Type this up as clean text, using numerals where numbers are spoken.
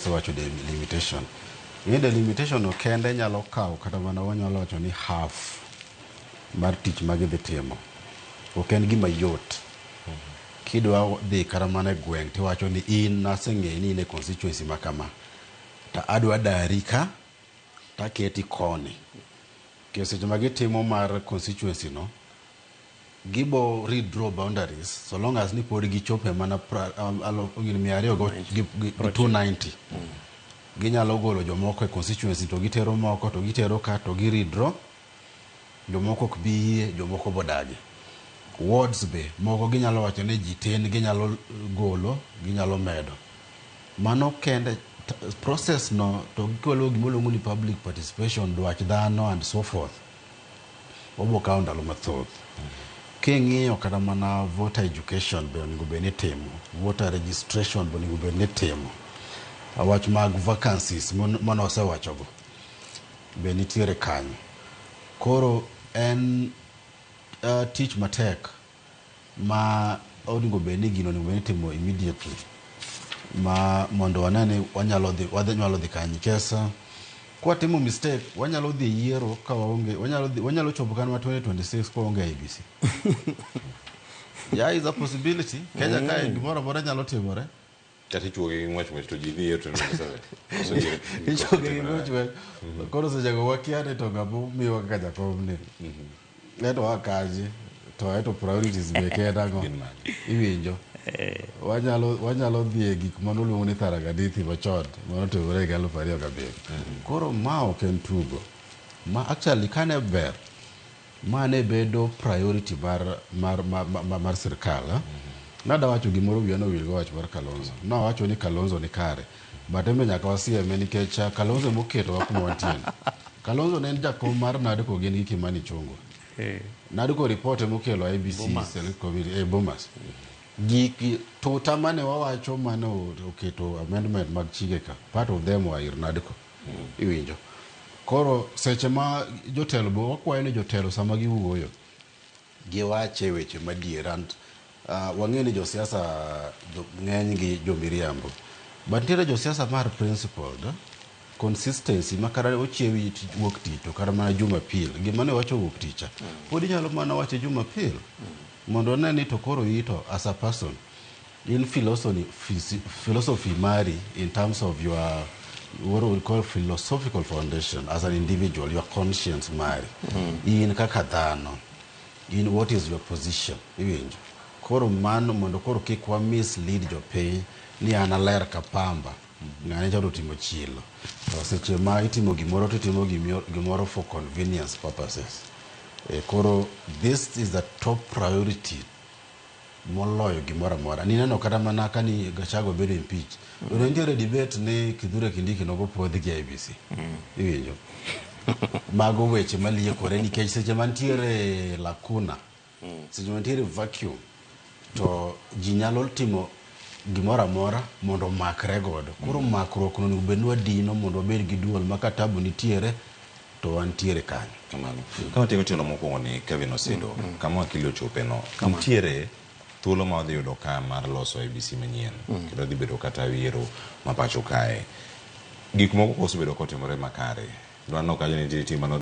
Osewacho delimitation. Ing'e delimitation no kende nyalo kawo kata mana wanyalo wacho ni half mar tich ma gidhi timo. Ok en gima yot. Kidwa dhi kata mana e gweng' tiwacho ni in naseng'eyo ni in e constituency ma kama to adwa dari ka taketi koni. Nikech seche ma gitimo mar constituency no, gibo redraw boundaries so long as ni pod gichopo e mana 200 gi 290. Ginyalo golo jomoko e constituency to gitero moko to gitero ka to gi redraw. Jomoko ok bi yie, jomoko bodagi. Wards be moko ginyalo wacho ni ji tin, ginyalo golo, ginyalo medo. Mano kende process no to gikelo gima iluongo ni public participation, dwach dhano and so forth. Obo kawo ndalo mathoth. King'iyo kata mana voter education be onego bed ni itimo, voter registration be onego bed ni itimo. Wach mag vacancies mane wasewachogo be nitiere kanyo. Koro en tich matek ma onego bed ni gino onego bed ni itimo immediately ma mondo wane ni wanyalo dhi wanyalo dhi kanye nikech kwatimo mistake wanyalo dhi yiero ka waonge wanyalo dhi wanyalo chopo kata 2026 ka waonge IEBC. Yeah, is a possibility. Kenya kae gimoro amora nyalo timore. Kata ichuoge gi ng'wech ng'wech to ji dhi yiero 2027. Ichuoge gi ng'wech ng'wech. Koro sechego wakia ni to ng'ama miyowa kaka jakom ni. Ento wakaji to eto priorities meke en ang'o? Gin mage? Iwinjo. Wanyalo dhi e gik mane oluong ni Tharaka-Nithi machon manotimore higa 2007. Koro ma ok en tugo. Ma actually kane ber ma ne bedo priority mar sirkal. Nada wacho gimoro wiya nowil go wach mar Kalonzo. Nawacho ni Kalonzo ni kare. But en be nyaka wasieme nikech Kalonzo emoketowa kuma wantie ni. Kalonzo ne en jakom mar NADCO gin gi Kimani Ichung'wa. NADCO report emokelo IEBC Select Committee e Bomas. Gik tuta mane wawacho mane oketo amendment mag chike ka, part of them were ir NADCO. Iwinjo. Koro seche ma jotelo be wakwayo ni jotelo sama giwuoyo giwache weche madier and wang'e ni josiasa ng'eny gi jomiriambo. But nitiere josiasa mar principled, consistency ma kata ochiewi wuok tich to kata mana Jumapil gima ne wacho wuok tich cha pod inyalo mana wacho Jumapil mondo one ni to koro ito as a person in philosophy mari in terms of your what we call philosophical foundation as an individual, your conscience mari in kaka dhano in what is your position iwinjo. Koro mano mondo koro kik wa mislead jopiny ni an aler ka pamba ng'ane cha to otimo chilo to seche ma itimo gimoro to itimo gimoro for convenience purposes. Koro this is the top priority moloyo gimoro amora. Nineno kata mana kani Gachagua bedo impeach. To ne nitiere debate ni Kithure Kindiki nogo puodhi gi IEBC. Iwinjo. Mago weche maliekore nikech seche mantiere lacuna, seche mantiere vacuum, to ji nyalo timo gimoro amora mondo omakre godo. Koro makruok no onego bed ni wadino mondo wabed gi duol ma ka tabu nitiere to wantiere kanyo. Kamano. Ka watieko tielo mokwongo ni Kevin Osido, kama wakili ochope no, nitiere thuolo ma wadhi yudo ka mar loso IEBC manyien, kendo dhi bedo kata yiero ma pacho kae. Gik moko kosebedo kotimore makare. Dwaneno kanyo ni nitie tim mano